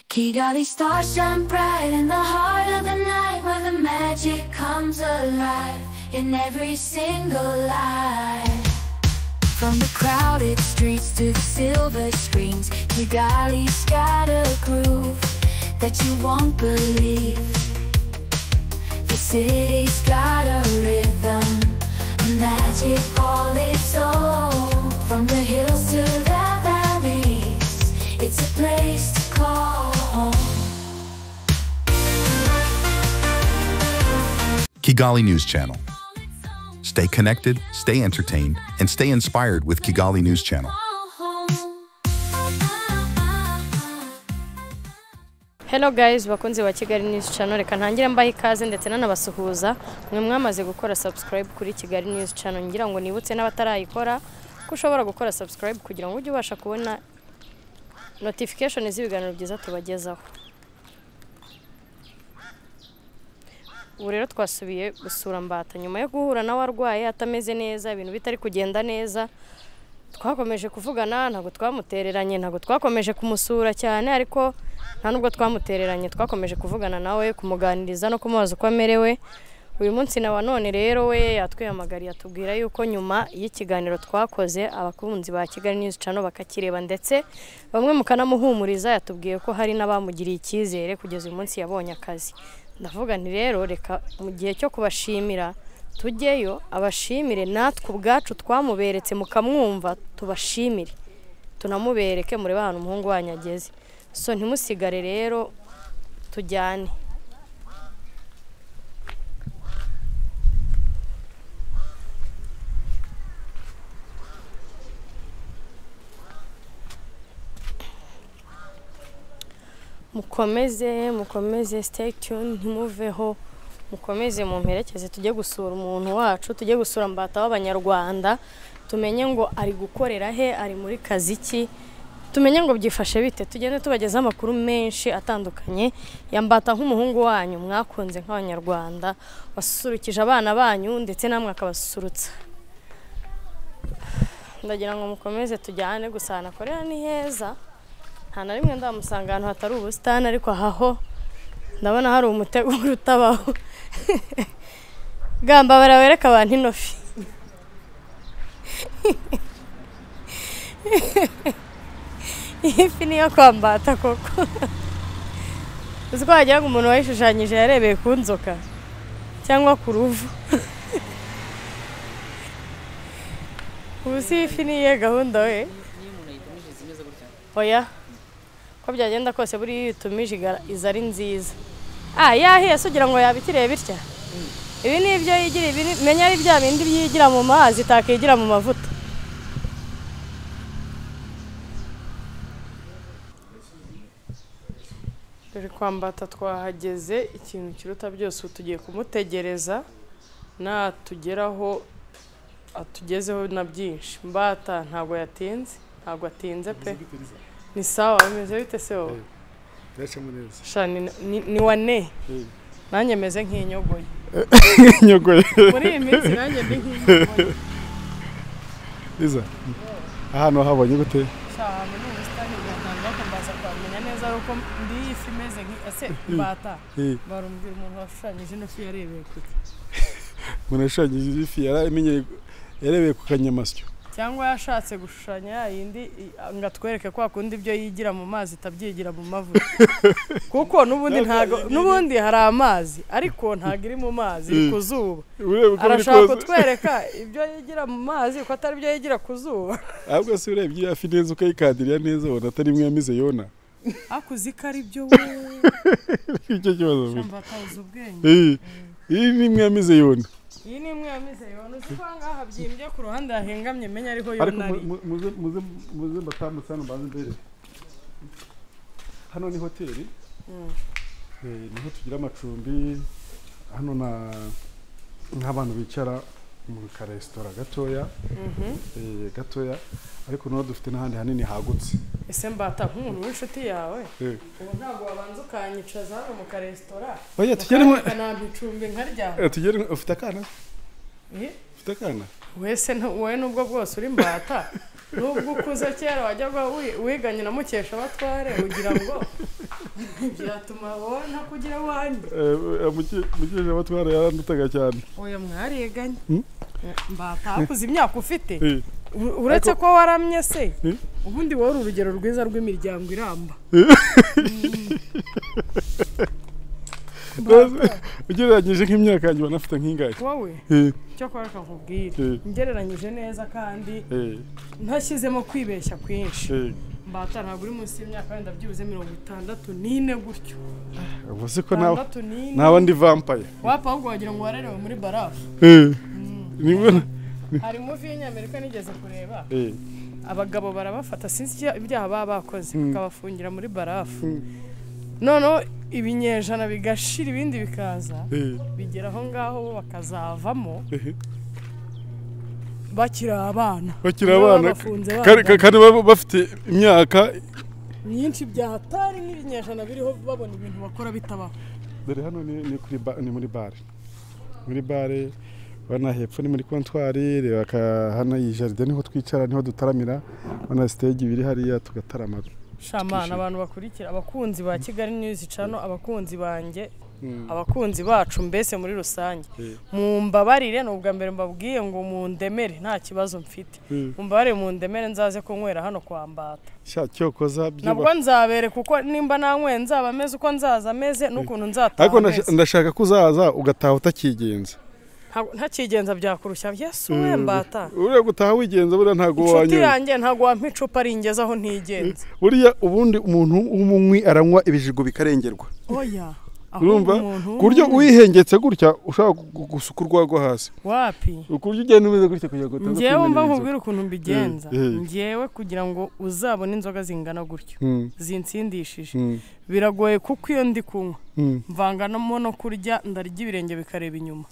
Kigali stars shine bright in the heart of the night, where the magic comes alive in every single life. From the crowded streets to the silver screens, Kigali's got a groove that you won't believe. The city's got a rhythm, a magic all its own. From the hills to the valleys, it's a place to call home. Kigali News Channel. Stay connected, stay entertained, and stay inspired with Kigali News Channel. Hello guys, bakunzi ba Kigali News Channel, reka ntangire mbaha ikaze ndetse nanabasuhuza mwe mwamaze gukora subscribe kuri Kigali News Channel. Ngira ngo nibutse n'abatarayikora ko ushobora gukora subscribe kugira ngo ujye ubasha kubona notification z'ibiganiro byiza tubagezaho. Ubu rero twasubiye gusura Mbata nyuma yo guhura nawe arwaye atameze neza, ibintu bitari kugenda neza. Twakomeje kuvugana, ntabwo twamutereranye, ntabwo twakomeje kumusura cyane, ariko nta nubwo twamutereranye, twakomeje kuvugana nawe, kumuganiriza no kumubaza uko amerewe. Uyu munsi na none rero we yatwihamagariye atubwira yuko nyuma y'ikiganiro twakoze abakunzi ba Kigali News Channel bakakireba ndetse bamwe mukanamuhumuriza, yatubwiye ko hari n'abamugiriye icyizere kugeza uyu munsi yabonye akazi. Ndavuga nti rero reka mu gihe cyo kubashimira tujyeyo abashimire, natwe ubwacu twamuberetse mukamwumva tubashimire, tunamubereke murebe ahantu umuhungu wanyu ageze. So ntimusigare rero, tujyane. Mukomeze mukomeze, stay tuned, ntimuveho, mukomeze mumperekeze tujye gusura umuntu wacu, tujye gusura Mbata w'Abanyarwanda, tumenye ngo ari gukorera he, ari muri kazi ki, tumenye ngo byifashe bite, tugende tubageza amakuru menshi atandukanye ya Mbata nk'umuhungu wanyu mwakunze nk'Abanyarwanda, wasusurukije abana banyu ndetse namwe akabasusurutsa. Ndagira ngo mukomeze tujyane gusa anakorera ni heza. Nta na rimwe ndamusanga ahantu hatari ubusitani, ariko aho ndabona hari umuteguro utabaho. Gamba barawereka abantu ino fi. Iyi fi niyo kwa Mbata koko. Uzi ko wagira ngo umuntu wayishushanyije yarebeye ku nzoka cyangwa ku ruvu. Ubu si iyi fi niye gahunda we? Oya, ko byagenda kose buri iyo utumije iza ari nziza. Yahiye se ugira ngo yabikiriye bitya? Ibi ni ibyo yigira, ibi menya ari bya bindi byigira mu mazi itakigira mu mavuta. Dore kwa Mbata twahageze, ikintu kiruta byose tugiye kumutegereza natugeraho atugezeho na byinshi. Mbata ntabwo yatinze, ntabwo atinze pe. Ni sawa, bimeze bite se wowe? Sha ni wane. Nanjye meze nk'inyogoye. Inyogoye. Muri iyi minsi nanjye ndi nk'inyogoye. Liza, ahantu habonye gute? Sha ahantu ni ubusitani bwa ko mbaza kwamenya neza ari uko ndi iyi fi imeze ese Mbata. Barumbwira umuntu washushanyije ino fi yarebeye kuki? Umuntu washushanyije ifi yaramenye yarebeye ku kanyamasyo. Cyangwa yashatse gushushanya yindi ngo atwereke kwa kundi ibyo yigira mu mazi itabyigira mu mavuta. Kuko n'ubundi ntago, n'ubundi hari amazi ariko ntago iri mu mazi, iri ku zuba. Arashaka kutwereka ibyo yigira mu mazi ko atari ibyo yigira ku zuba. Ahubwo se urebye iya fi neza ukayikadiriya neza ubona atari imwe yamize Yona. Akuzi ko ari byo we. Icyo kibazo. Mbata uzi ubwenge. Iyi ni imwe yamize Yona. Iyi ni imwe yamize Yona. Uzi ko ngaha habyimbye ku ruhande hahengamye menya ariho Yona ari. Ariko muze muze muze mbatambutse hano mbanze mbere. Hano ni hoteli. Niho tugira amacumbi, hano na nk'abantu bicara mu karesitora gatoya. Gatoya, ariko naho dufite n'ahandi hanini hagutse. Ese Mbata nk'umuntu w'inshuti yawe, ubu ntabwo wabanza ukanyicaza hano mu karesitora? Oya, tugere mu kanampa icumbi nkaryama. Tugere, ufite akana? Ufite akana? Wese wowe nubwo bwose uri Mbata, nubwo ukuze kera wajyaga wiganye na Mukesha batware ugira ngo Byatuma wowe ntakugira wanjye. Mukesha abatwara yarandutaga cyane. Oya mwariganye. Mbata hakuze imyaka ufite. Uretse ko waramye se. Ubundi wowe uri urugero rwiza rw'imiryango iramba. Ugereranyije nk'imyaka yanjye banafite nk'ingahe? Wowe cyo kwereka nkubwire. Ngereranyije neza kandi ntashyizemo kwibeshya kwinshi. Mbata ntabwo uri munsi y'imyaka wenda byibuze 64 gutyo. Ubwo se ko nawe ndi vampire. Wapa ahubwo wagira ngo warerewe muri barafu. Hari movie y'Inyamerika nigeze kureba. Abagabo barabafata sinzi ibyaha baba bakoze bakabafungira muri barafu. Noneho ibinyejana bigashira ibindi bikaza bigera aho ngaho bo bakazavamo bakiri abana. Bakiri abana kandi bafite imyaka myinshi byahatari n'ibinyejana biriho babona ibintu bakora bitabaho. Dore hano ni muri bare. Muri bare bana hepfo ni muri comptoir, reba hano iyi jardin niho twicara niho dutaramira, bana stage ibiri hariya tugatarama. Shamana abantu bakurikira abakunzi ba Kigali News Channel, abakunzi banjye, abakunzi bacu mbese muri rusange. Mumbabarire ni ubwa mbere mbabwiye ngo mundemere nta kibazo mfite. Mumbabarire mundemere nzaze kunywera hano kwa Mbata. Sha cyokoza byuba. Nabwo nzabere kuko nimba nanyweye nzaba meze uko nzaza meze n'ukuntu nzataha. Ariko ndashaka kuzaza ugataha utakigenza. Ntakigenza byakurushya Yesu we Mbata. Uriya gutaha wigenza buriya ntago wanyoye. Inshuti yanjye ntago wampa icupa ringeza aho ntigenza. Buriya ubundi umuntu w'umunywi aranywa ibijigo bikarengerwa. Oya. Urumva kuryo wihengetse gutya ushaka gusuka urwagwa hasi. Wapi? Ukuryo ugenda umeze gutya kugira ngo Njyewe mba nkubwira ukuntu mbigenza. Njyewe kugira ngo uzabone inzoga zingana gutyo zinsindishije biragoye kuko iyo ndi kunywa mvanganamo no kurya ndarya ibirenge bikareba inyuma.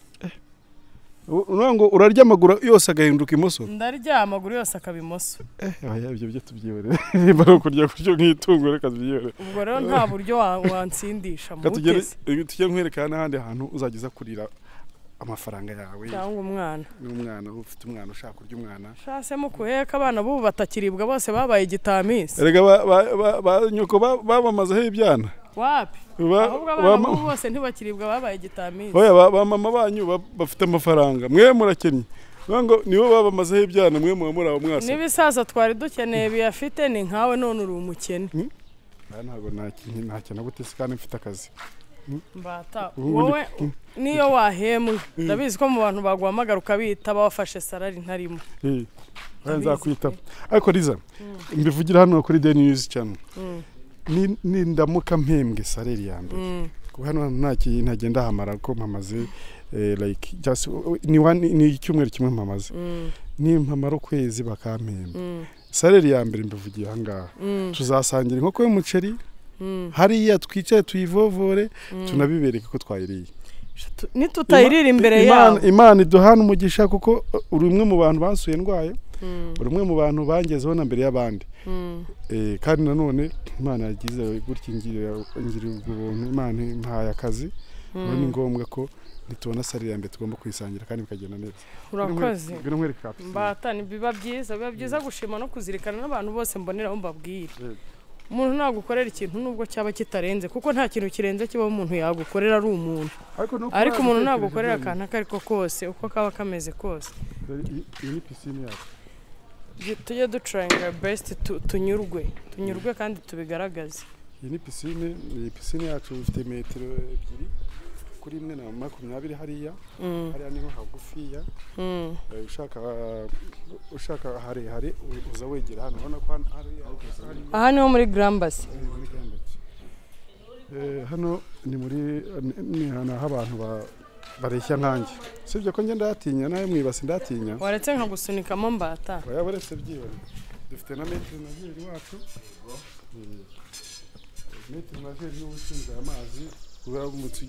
Urango urarya amaguru yose agahinduka imoso. Ndarya amaguru yose akaba imoso. Oya ibyo byo tubyihorere. Nimba ari ukurya kuryo nk'itungo reka tubyihorere. Ubwo rero nta buryo wansindisha mu butese. Tujye nkwereka n'ahandi hantu uzageza kurira amafaranga yawe. Cyangwa umwana. N'umwana ufite umwana ushaka kurya umwana. Shase mu kuheka abana bubu batakiribwa bose babaye igitamisi. Erega ba nyoko babamazeho ibyana. Wapi? Ahubwo abana bubu bose ntibakiribwa babaye igitamisi. Oya ba mama banyu bafite amafaranga mwe murakennye. Ngo nibo babamazeho ibyana mwe muri abo mwasa. Nibisaza twari dukeneye biyafite ni nkawe none uri umukene. Ntabwo ntakena gute se kandi mfite akazi. Mbata wowe niyo wahemwe ndabizi ko mu bantu baguhamagara ukabita bafashe salari ntarimo. Nzakwita. Ariko Liza mbivugira hano kuri The News Channel. Ni ndamuka mpembwe salari ya mbere. Kuko hano ntagenda hamara ko mpamaze like just ni icyumweru kimwe mpamaze. Ni mpamara ukwezi bakampemba. Salari ya mbere mbivugiye aha ngaha. Tuzasangira inkoko y'umuceri. Hariya twicaye tuyivovore tunabibereke ko twayiriye. Nitutayirira imbere yabo. Imana iduhana umugisha kuko uri umwe mu bantu bansuye ndwaye. Uri umwe mu bantu bangezeho na mbere y'abandi. Kandi nanone Imana yagize gutya ingirira ubuntu, Imana impaye akazi. Ni ngombwa ko nitubona salari ya mbere tugomba kuyisangira kandi bikagenda neza. Urakoze. Mbata ni biba byiza gushima no kuzirikana n'abantu bose mboneraho mbabwira. Umuntu nagukorera ikintu nubwo cyaba kitarenze kuko nta kintu kirenze kiba umuntu yagukorera ari umuntu. Ariko umuntu nagukorera akantu akariko kose uko kaba kameze kose. Iyi ni piscine yacu. Tujye ducuranga best tunyurwe kandi tubigaragaze. Iyi ni piscine, iyi piscine yacu ifite metero 2 kuri 1.20 hariya. Hariya niho hagufiya. Ushaka harehare uza wegera hano ubona ko hariya. Aha niho muri Grambas. Hano ni muri ni hano abantu bareshya nkanjye. Sibyo ko njye ndatinya nawe mwibase ndatinya. Waretse nkagusunikamo Mbata. Oya baretse byibone. Dufite na metero na wacu. Metero na y'ubushinzwe amazi uramutse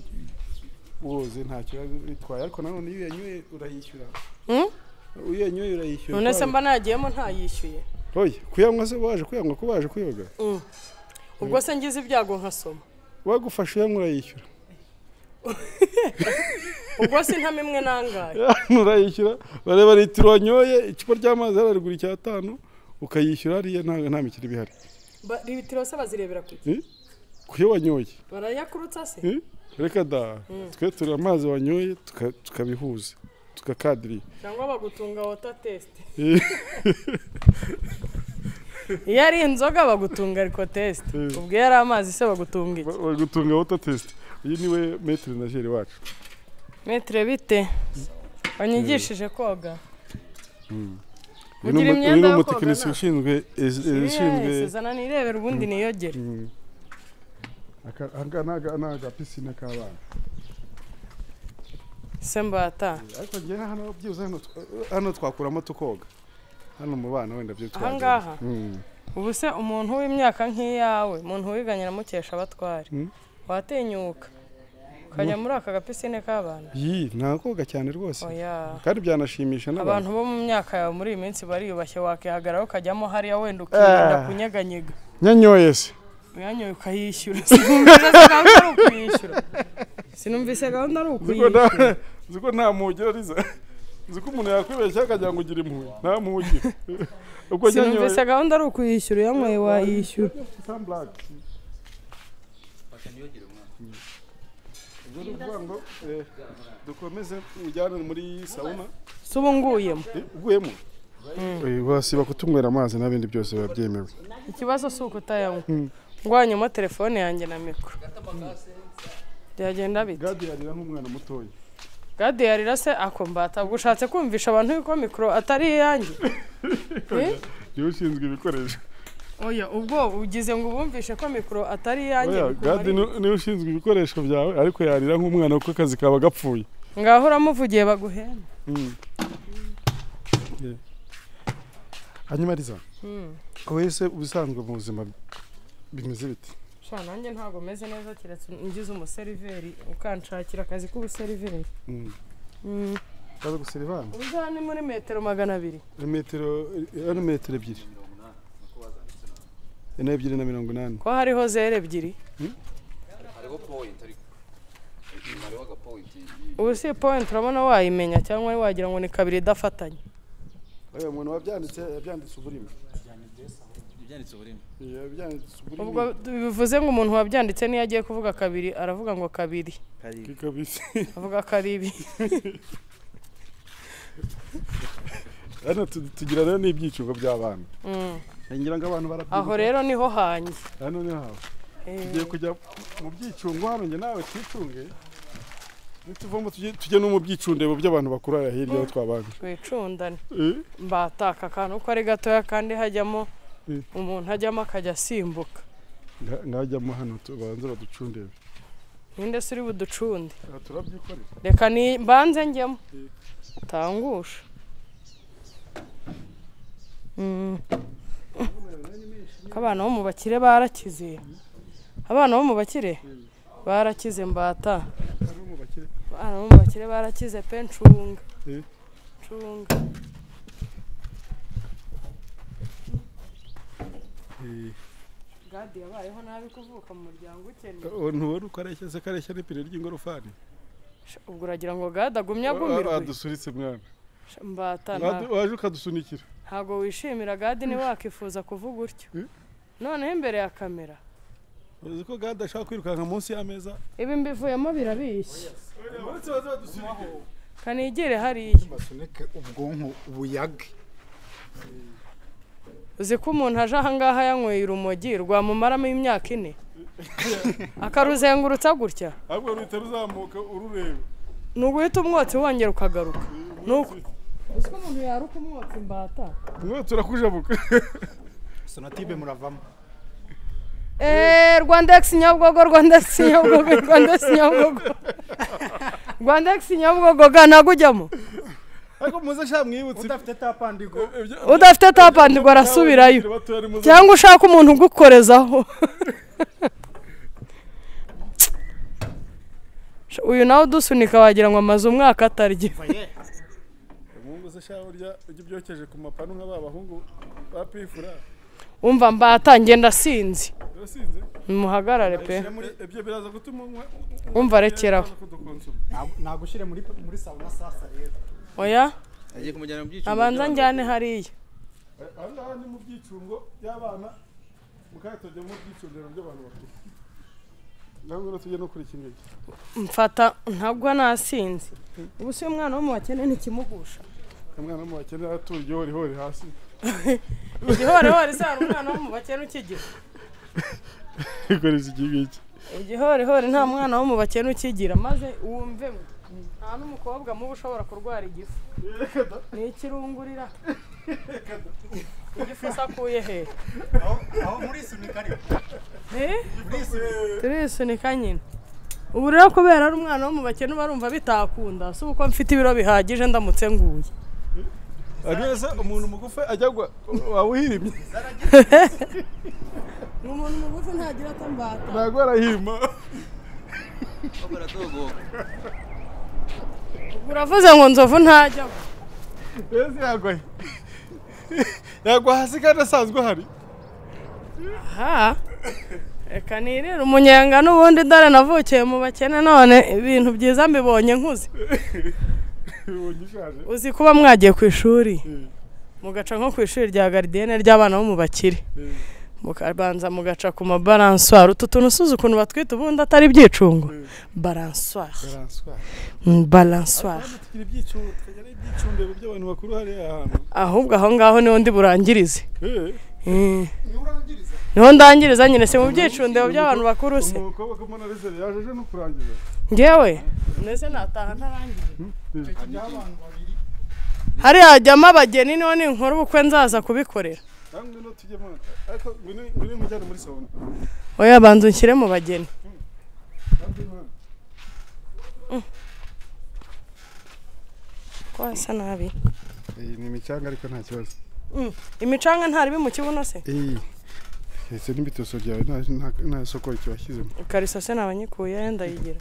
woze nta kibazo bitwaye ariko nanone iyo yanyoye urayishyura. Iyo yanyoye urayishyura. None se mba nagiyemo ntayishyuye. Oya kuyanywa se waje kuyanywa ko waje kuyoga. Ubwo se ngize ibyago nkasoma. Wagufasha uyanywa urayishyura. Ubwo se ntame imwe nangaye. Urayishyura bareba litiro wanyoye icupa ry'amazi ararigura 5 ukayishyura hariya nta mikiri bihari. Litiro se bazirebera kuki? Kuyo wanyoye barayakurutsa se? Reka da, twe turi amazi wanyoye tukabihuza tukakadiriye, cyangwa bagutunga water test. Iyo ari inzoga bagutunga ariko test, ubwo iyo ari amazi se bagutunga iki? Bagutunga water test. Uyu niwe maître nageur wacu. Maître bite? Wanyigishije koga. Uyu ni umutekinisiye ushinzwe zana nirebera ubundi niyogere. Aka ni agapisine k'abana. Sembata. Ariko njye hano byibuze hano twakuramo tukoga. Hano mu bana wenda byo twagira. Ahangaha. Ubu se umuntu w'imyaka nk'iyawe, umuntu wiganye na Mukesha Batware, watinyuka ukajya muri aka gapisine k'abana? Yi, nakoga cyane rwose. Oya. Kandi byanashimisha n'abantu. Abantu bo mu myaka yawe muri iyi minsi bariyubashye, wakihagarara ukajyamo hariya wenda ukirinda kunyeganyega. Nyanyoye se. Uyanyoye ukayishyura. Sinumvise gahunda ari ukuyishyura. Sinumvise gahunda ari ukuyishyura. Ziko nta mugira riza. Ziko umuntu yakwibeshya akagira ngo ugira impuhwe. Nta mugira. Ubwo sinumvise gahunda ari ukuyishyura, uyanyoye wayishyura. Ngo dukomeze ujyane muri sauna. Subu nguyemo. Uguyemo. Wasiba kutunywera amazi n'abindi byose biba byemewe. Ikibazo si ukutayanywa. Ngwanyemo telefone yanjye na mikoro. Byagenda bite? Gadi yarira nk'umwana mutoya. Gadi yarira se akombata. Ubwo ushatse kumvisha abantu yuko mikoro atari iyanjye. Niwe ushinzwe ibikoresho. Oya, ubwo ugize ngo ubumvishe ko mikoro atari iyanjye. Oya, Gadi niwe ushinzwe ibikoresho byawe, ariko yarira nk'umwana kuko akazi kaba gapfuye. Ngaho uramuvugiye baguhemba. Hanyuma Liza, wese ubusanzwe mu buzima bimeze bite? Sha nanjye ntago meze neza keretse ngize umuseriveri ukanshakira akazi k'ubuseriveri. Kaza guserivana? Uza ni muri metero 200. Metero ari metero 2. Ene 2.80. Ko hariho zero 2. Hariho point ariko. Hariho aga point. Ubu si point urabona wayimenya cyangwa wagira ngo ni kabiri idafatanye. Oya, umuntu wabyanditse yabyanditse uburimi. Yabyanditse uburimi. Yabyanditse uburimi. Ubwo bivuze ngo umuntu wabyanditse niyo agiye kuvuga kabiri aravuga ngo kabiri. Kabiri. Avuga karibi. Hano tugira rero n'ibyicungo by'abana. Ngira ngo abantu barabyibuka. Aho rero niho hanjye. Hano niho hawe. Tugiye kujya mu byicungo hano njye nawe twicunge. Nituvamo tujye no mu byicundebo by'abantu bakuru aya hirya aho twabaga. Twicundane. Mbataka akantu ko ari gatoya kandi hajyamo umuntu ajyamo akajya asimbuka. Ngajyamo hano tubanze baducundebe. Ninde se uri buducunde? Turabyikorera. Reka ni mbanze njyemo. Tangusha. Abana bo mu bakire barakize. Abana bo mu bakire barakize mbata. Abana bo mu bakire barakize pe ncunga. Ncunga. Gadi yabayeho nabi kuvuka mu muryango ukennye. Ntuwari ukareshya se kareshya n'ipine ry'ingorofani. Ubwo uragira ngo Gadi agumye agumirwe. Adusuritse mwana. Mbata waje ukadusunikira. Ntago wishimira Gadi ni wakifuza kuvuga utyo. Noneho imbere ya kamera. Uzi ko Gadi ashaka kwirukanka munsi y'ameza. Ibi mbivuyemo birabishye. Kanigire hariya. Basunike ubwonko ubuyage. Uzi ko umuntu aje ahangaha yanyweye urumogi rwamumaramo imyaka 4. Akaruzengurutsa gutya. Ahubwo ruhita ruzamuka urureba. Nuguhita umwotsi wongera ukagaruka. Nuko uzi ko umuntu yaruka umwotsi mbata. Umwotsi urakujabuka. Sonatibe muravamo. Rwandex Nyabugogo, Rwandex Nyabugogo, Rwandex Nyabugogo. Rwandex Nyabugogo gana gujyamo. Ariko muze sha mwibutse udafite tapandigo. Udafite tapandigo arasubirayo. Cyangwa ushaka umuntu ugukorezaho. Uyu nawe udusunika wagira ngo amaze umwaka atarya. Umuhungu se sha urya ujya ubyokeje ku mapanu nka ba bahungu ba pifura. Umva mbata ngenda sinzi. Urasinze? Muhagarare pe. Ibyo biraza gutuma umva rekeraho. Nagushire muri sauna sasa rero. Oya? Agiye kumujyana mu byicungo. Abanza njyane hariya. Ahangaha ni mu byicungo by'abana, mukayatojya mu byicundero by'abantu bakuru. Ntabwo tujye no kuri iki ngiki. Mfata ntagwa nasinze. Ubu se umwana wo mu bakene ntikimugusha. Umwana wo mu bakene atuye igihorihori hasi. Igihorihori se hari umwana wo mu bakene ukigira? Ikoresha iki ngiki. Igihorihori nta mwana wo mu bakene ukigira, maze wumve nta n'umukobwa mubi ushobora kurwara igifu. Ni ikirungurira. Igifu sakuye he? Aho muri sunika ariko. Turisunika nyine. Ubu rero kubera ari umwana wo mu bakene barumva bitakunda, si uko mfite ibiro bihagije ndamutse nguye. Ageze umuntu mugufi ajya wawuhirimye. Umuntu mugufi ntagira atambata. Ntago arahima. Uravuze ngo nzovu ntajya. Ese yagwaye. Yagwa hasi kandi asanzwe hari. Aha. Reka nirire umunyenga n'ubundi dore navukiye mu bakene none ibintu byiza mbibonye nkuze. Uzi kuba mwagiye ku ishuri mugaca nko ku ishuri rya gardienne ry'abana bo mu bakire, mukabanza mugaca ku mabalansoire, utu tuntu usuze ukuntu batwita ubundi atari ibyicungo. Balansoire. Balansoire. Ahubwo aho ngaho niho ndi burangirize. Niho ndangiriza nyine, se mu byicundebo by'abantu bakuru se. Ngewe nese nataha ntarangije. Hari hajyamo abageni niho ninkora ubukwe nzaza kubikorera. Oya banza unshyire mu bageni. Ko hasa nabi. Ni imicanga ariko nta kibazo. Imicanga ntaribi mu kibuno se? Ese n'ibitoso byawe nta soko icyo washyizemo. Ikariso se nabanyikuye ndayigira.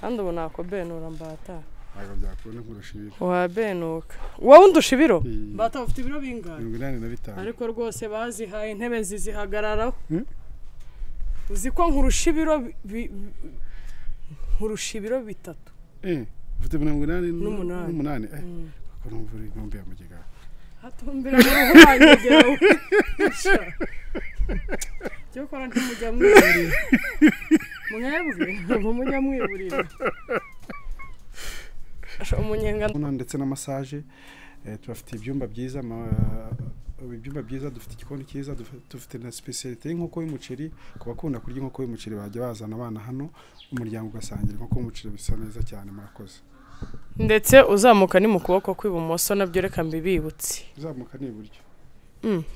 Kandi ubu nakobenura mbata. Ntabwo byakunda nkurusha ibiro. Wabenuka. Wowe undusha ibiro? Mbata ufite ibiro bingahe? 85. Ariko rwose bazihaye intebe zizihagararaho. Uzi ko nkurusha ibiro nkurusha ibiro 3. Ufite 88. Ko numva uri intumbi ya mugiga. Hatumbira mu ruhangegera. Cyo kora ntimujya mwiburira. Mwebwe ntabwo mujya mwiburira. Umunyenga ndetse na massage, tubafite ibyumba byiza, ibyumba byiza, dufite igikoni cyiza, dufite na spécialité y'inkoko y'umuceri. Ku bakunda kurya inkoko y'umuceri bajya bazana abana hano, umuryango ugasangira inkoko y'umuceri bisa neza cyane. Murakoze. Ndetse uzamuka ni mu kuboko kw'ibumoso nabyo reka mbibibutse. Uzamuka ni iburyo.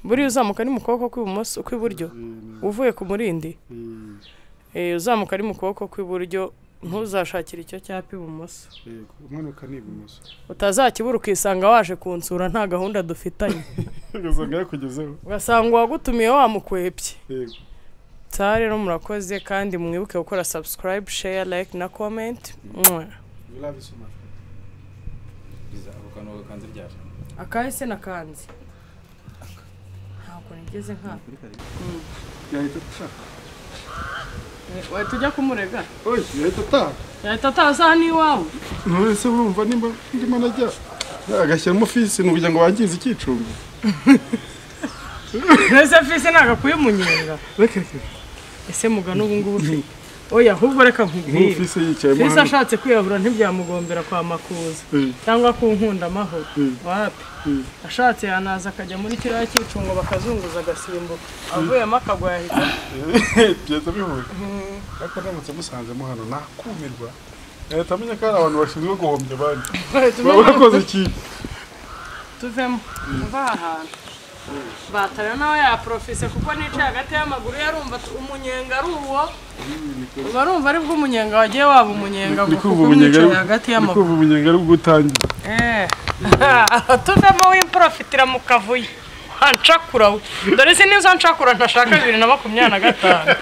Buri uzamuka ni mu kuboko kw'ibumoso kw'iburyo uvuye ku murindi. Uzamuka ari mu kuboko kw'iburyo, ntuzashakira icyo cyapa ibumoso. Yego, umanuka ni ibumoso. Utazakibura ukisanga waje kunsura nta gahunda dufitanye. Ugasanga yakugezeho. Ugasanga uwagutumiye wamukwepye. Yego. Sawa rero murakoze kandi mwibuke gukora subscribe, share, like na comment. We love you so much. Biza ako kantu gakanze ryari? Akahise nakanze. Ntabwo nigeze nka. Yahita ushaka. Wahita ujya kumurega? Oya, yahita ataha. Yahita ataha ni iwawe. None se urumva nimba ndimo najya agashyiramo fisi nukugira ngo wangize icyicungo. Nese fisi nagakwiye umunyenga. Reka reka. Ese mugana ubu ngubu ufite. Oya ahubwo reka nkubwire. Fisi yicayemo. Fisi ashatse kwiyahura ntibyamugombera kwa Makuza cyangwa ku Nkunda Amahoro. Wapi? Ashatse yanaza akajya muri kiriya cyicungo bakazunguza agasimbuka. Avuyemo akagwa yahita. Byahita bihura. Ariko ndamutse musanzemo hano nakumirwa. Yahita amenya ko hari abantu bashinzwe guhombya abandi. Baba bakoze iki? Tuvemo. Tuva aha hantu. Batara nawe yaprofise kuko nicaye hagati y'amaguru yarumva umunyenga ari uwo. Barumva ari bwo umunyenga wagiye waba umunyenga kuko nicaye hagati y'amaguru. Ni umunyenga ari bwo utangiye. Tuvemo wimprofitira mu kavuyo. Ancakura we. Dore si nizo ncakura ntashaka 2025.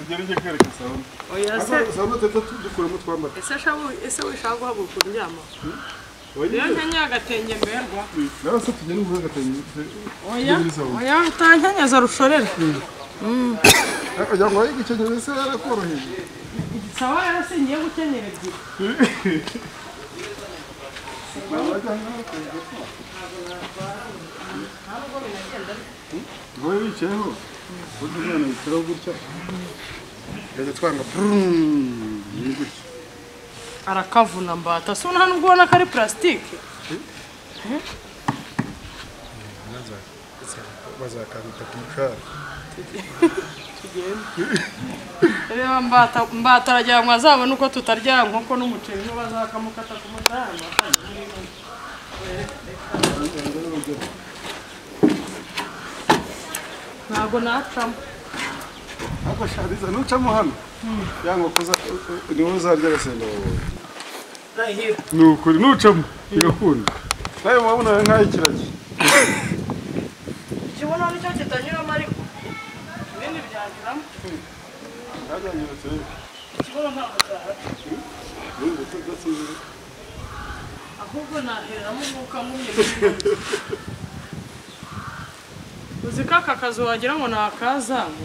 Ugere ujye kwereka sauna. Oya se sauna teta dukuramo twambara. Ese shabu ese wishaka guhaguruka uryama? Oya nkenye agatenge mberwa. Nawe se tugende muri agatenge. Oya oya utankenyeza rushorera. Oya ngo ayigukenyere se yarakoroheye. Sawa rero singiye gukenyera ebyiri. Wowe wicayeho undi mwana yicaraho gutya. Tukajya twanga brum gutya. Arakavuna Mbata. So nta nubwo ubona ko ari plastique. Bazakanta ku mushahara. Tugende. Reba Mbata, Mbata aragira ngo azabone uko tutarya inkoko n'umuceri nibo bazakamukata ku mushahara. Ntabwo nacamo. Ariko shariza nucamo hano. Ya nkoko niwe uzarya agasenda wowe. Ndahira. Ni ukuri nucamo bigakunda. Nawe wabona nk'ay'ikiragi. Ikibuno nicyo kitanyuramo ariko ibindi byanyuramo. Byanyurutse. Ikibuno ntabwo cyahaca. Ahubwo naheramo umwuka ngumye. Uzi ko aka kazu wagira ngo ni akazamu.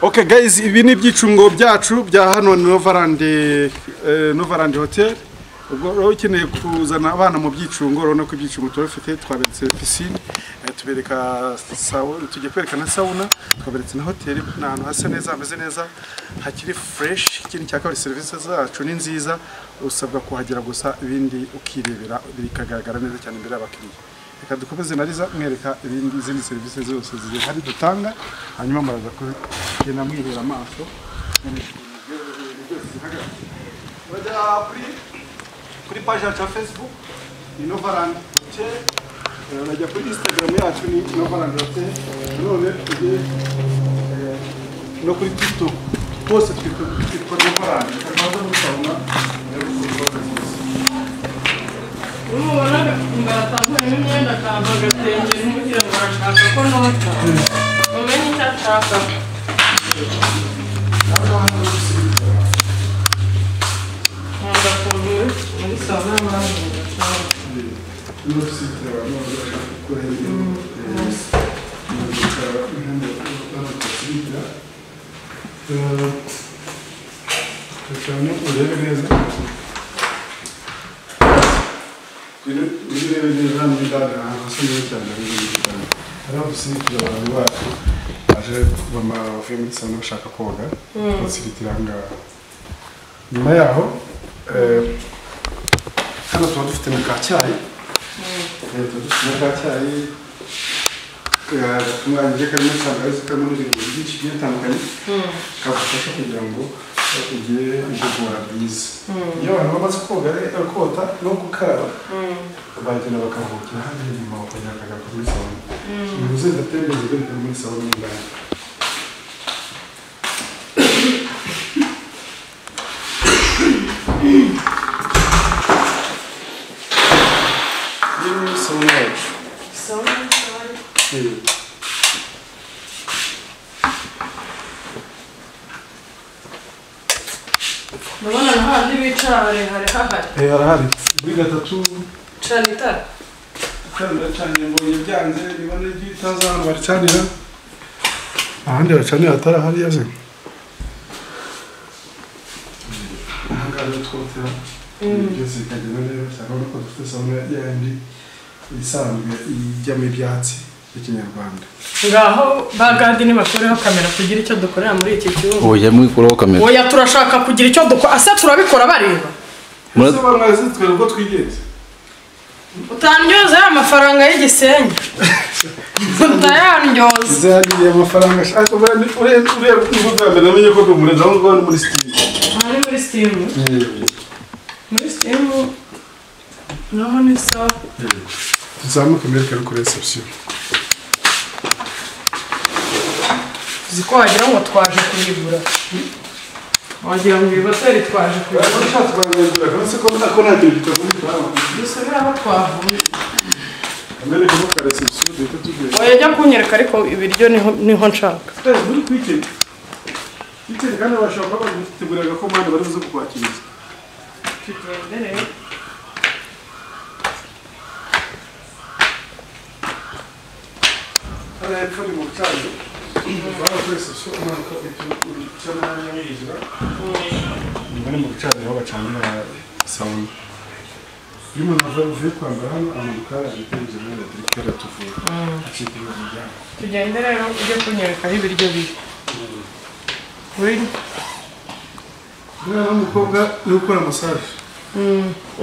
Okay guys, ibi ni ibyicungo byacu bya hano Novaland, Novaland Hotel. Ubwo rero ukeneye kuzana abana mu byicungo, urabona ko ibyicungo turabifite, twaberetse piscine, tubereka sauna, tugiye kwerekana sauna, twaberetse na hoteli, ni ahantu hasa neza, hameze neza, hakiri fresh. Ikindi cya kabiri, serivisi zacu ni nziza, usabwa kuhagera gusa ibindi ukirebera bikagaragara neza cyane imbere y'abakiriya. Reka dukomeze na Liza mwereka ibindi izindi serivisi zose zihari dutanga, hanyuma muraza kugenda mwihera amaso. Bajya kuri page yacu ya Facebook ni Novaland Hotel, urajya kuri Instagram yacu ni Novaland Hotel, none tujye no kuri TikTok hose twitwa Novaland. Tukaza muri sauna. Urabona Mbata nkuyemo imyenda akamba agatenge ntimugire ngo arashaka ko nota. Mumenye icyo ashaka. Nkunda ukuntu muri sauna bahinga cyane. Urebe neza. Urebe neza hano indani ahantu hasa neza cyane, hari aho dusiritira abantu bacu baje bavuye muri sauna bashaka koga, basiritira aha ngaha. Nyuma yaho hano tuba dufite na ka cyayi, tuba dufite na ka cyayi gatunganyije karimo tangawizi, karimo n'ibintu byinshi bigiye bitandukanye, kagufasha kugira ngo ugire igogora ryiza. Iyo abantu bamaze koga kota no gukaraba, bagenda bakaruhukira hano inyuma bakongera bakagaruka muri sauna. Bivuze ndatembereza bereka muri sauna n'indani. Iyi ni sauna yacu. Sauna. Ndabona hahandi bicara harehare hahari. Harahari. Kuri gatatu. Cana itara. Itara ndacanye mbonye byanze, niba n'iryo ahantu baricanira. Ahandi bacanira atarahari yaje. Aha ngaha rero twotera. Byose bikagenda neza cyane, urabona ko dufite sauna yandi isanzwe ijyamo ibyatsi by'ikinyarwanda. Ngaho bagadi nibakureho kamera kugira icyo dukorera muri iki cyumba. Oya mwikureho kamera. Oya turashaka kugira icyo dukora. Ase turabikora bareba. Ese bamwazi twe ubwo twigenze. Utandyoza ya mafaranga y'igisenyi. Utayandyoza. Zariye amafaranga ariko ure ubwo mbere namenye ko ndumureza aho ngaho muri Steam. Ari muri Steam. Muri Steam. Naho ni sawa. Tuzamuke mwereke kuri reception. Uzi ko wagira ngo twaje kuyigura. Wagira ngo iyi hoteli twaje kuyigura. Ushatse twagenzura uretse ko nta kintu kitavunitse hano. Dusubire aho twavuye. Mwereke ko ka reception duhita tugenda. Oya jya kunyereka ariko ibiryo niho nshaka. Muri weekend. Weekend kandi bashobora kuba baguteguriraga ko mwana bari buze kukwakiriza. Tugende rero. Hariya hepfo ni mu bucaniro. Baba kuri reception umanuka uca n'ahanya winjira. Nyuma ni mu bucaniro aho bacanira sauna. Iyo umuntu avuye kwambara hano amanuka ahita yinjira muri directeur aratuvura. Acika mu muryango. Tugende rero ujye kunyereka aho ibiryo biri. Really? Uriya n'umukobwa uri gukora massage.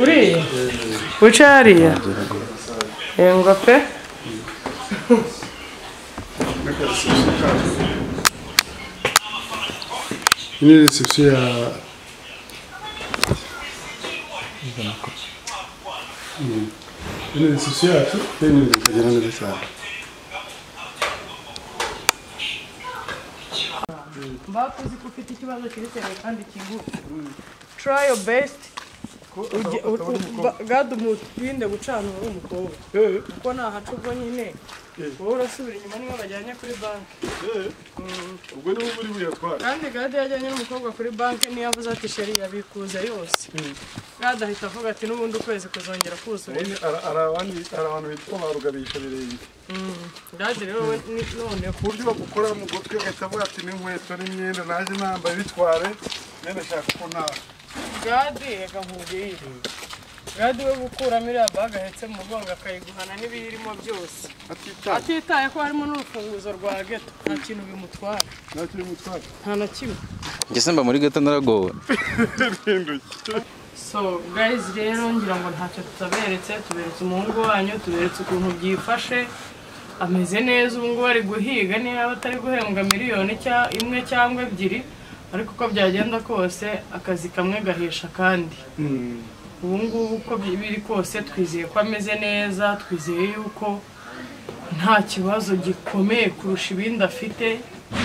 Uriya wicaye hariya yengwa pe. Iyi ni reception ya iyi ni reception yacu, iyi ni bikagenda neza cyane. Mbakuzi ko ufite ikibazo kiri cyane kandi kigufi. Try your best. Gad umutinde gucana uri umukobwa. Kuko nahaca ubwo nyine wowe urasubira inyuma niba bajyanye kuri banki. Ubwo niba uri buyatwara. Kandi Gad yajyanye n'umukobwa kuri banki niyo avuze ati sheri yabikuza yose. Gad ahita avuga ati n'ubundi ukwezi kuzongera kuzura. Hari abantu bitwa ba rugabisha birenge. Gad rero we none ku buryo bagukora mu gutwi agahita avuga ati n'inkweto n'imyenda naje nambaye bitware nene shaka ko nta Gad reka nkubwire. Gad we gukuramo iriya baga ahetse mu mugongo akayiguhana n'ibiyirimo byose. Atitaye ko harimo n'urufunguzo rwa ghetto, nta kintu bimutwara. Nta kintu bimutwara. Nta na kimwe. Njye simba muri ghetto naragowe. So guys rero ngira ngo ntacyo tutaberetse, tuberetse umuhungu wanyu, tuberetse ukuntu byifashe. Ameze neza ubu ngubu ari guhiga niba atari guhembwa miliyoni imwe cyangwa ebyiri, ariko uko byagenda kose akazi kamwe gahesha kandi. Ubu ngubu uko biri kose twizeye ko ameze neza, twizeye yuko nta kibazo gikomeye kurusha ibindi afite,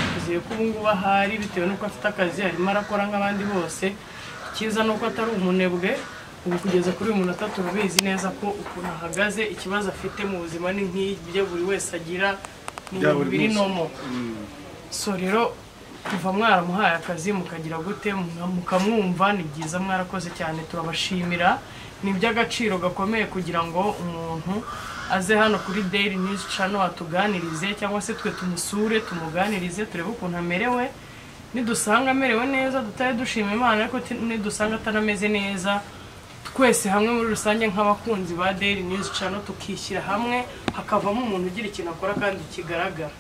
twizeye ko ubu ngubu ahari bitewe n'uko afite akazi arimo arakora nk'abandi bose. Icyiza ni uko atari umunebwe, ubu kugeza kuri uyu munota turabizi neza ko ukuntu ahagaze ikibazo afite mu buzima ni nk'ibyo buri wese agira, ni ibintu biri nomo. So rero kuva mwaramuhaye akazi mukagira gute mukamwumva ni byiza, mwarakoze cyane turabashimira. Ni iby'agaciro gakomeye kugira ngo umuntu aze hano kuri Daily News Channel atuganirize cyangwa se twe tumusure tumuganirize turebe ukuntu amerewe. Nidusanga amerewe neza dutaye dushima Imana, ariko nidusanga atanameze neza twese hamwe muri rusange nk'abakunzi ba Daily News Channel tukishyira hamwe hakavamo umuntu ugira ikintu akora kandi kigaragara.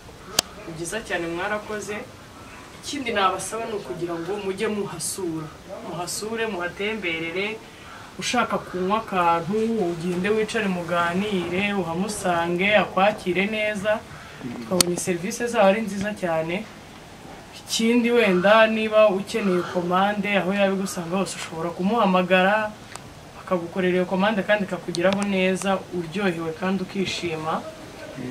Ni byiza cyane mwarakoze. Ikindi nabasaba ni ukugira ngo mujye muhasura, muhasure muhatemberere, ushaka kunywa akantu ugende wicare muganire, uhamusange akwakire neza. Twabonye serivisi zaho ari nziza cyane. Ikindi wenda niba ukeneye komande aho yabigusanga hose ushobora kumuhamagara akagukorera iyo komande kandi ikakugeraho neza uryohewe kandi ukishima.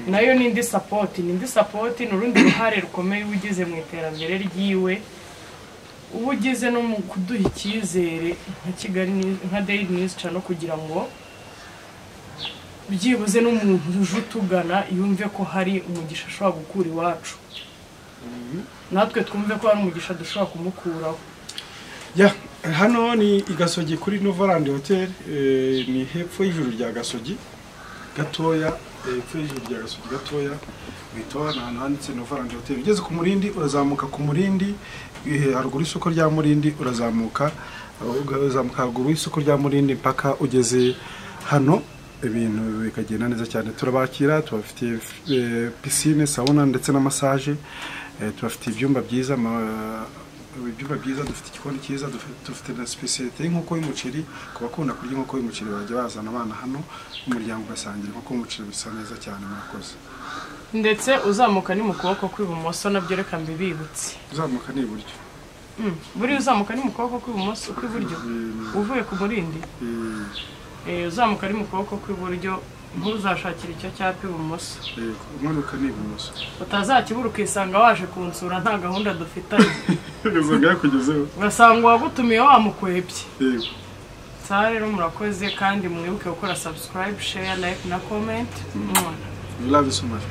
Nayo ni indi support, ni indi support, ni urundi ruhare rukomeye ugize mu iterambere ryiwe, uba ugize no mu kuduha icyizere nka Kigali nka Daily News Channel kugira ngo byibuze n'umuntu uje utugana yumve ko hari umugisha ashobora gukura iwacu, natwe twumve ko hari umugisha dushobora kumukuraho. Ya, hano ni i Gasogi kuri Novaland Hotel, ni hepfo y'ijuru rya Gasogi gatoya, hepfo y'ijuru rya Gasogi gatoya bitwa ahantu handitse Novaland Hotel. Ugeze ku Murindi urazamuka ku Murindi, haruguru y'isoko rya Murindi urazamuka, uzamuka haruguru y'isoko rya Murindi mpaka ugeze hano, ibintu bikagenda neza cyane. Turabakira, tubafitiye piscine, sauna ndetse na massage, tubafitiye ibyumba byiza, ibyumba byiza, dufite igikoni cyiza, dufite na spécialité y'inkoko y'umuceri. Ku bakunda kurya inkoko y'umuceri bajya bazana abana hano, umuryango ugasangira inkoko y'umuceri bisa neza cyane. Murakoze. Ndetse uzamuka ni mu kuboko kw'ibumoso, nabyo reka mbibibutse. Uzamuka ni iburyo. Buri uzamuka ni mu kuboko kw'ibumoso kw'iburyo uvuye ku Murindi. Uzamuka ari mu kuboko kw'iburyo, ntuzashakire icyo cyapa ibumoso. Umanuka ni ibumoso. Utazakibura ukisanga waje kunsura nta gahunda dufitanye. Ugasanga yakugezeho. Ugasanga uwagutumiye wamukwebye. Yego. Sawa rero murakoze kandi mwibuke gukora subscribe, share, like na comment. We love you so much.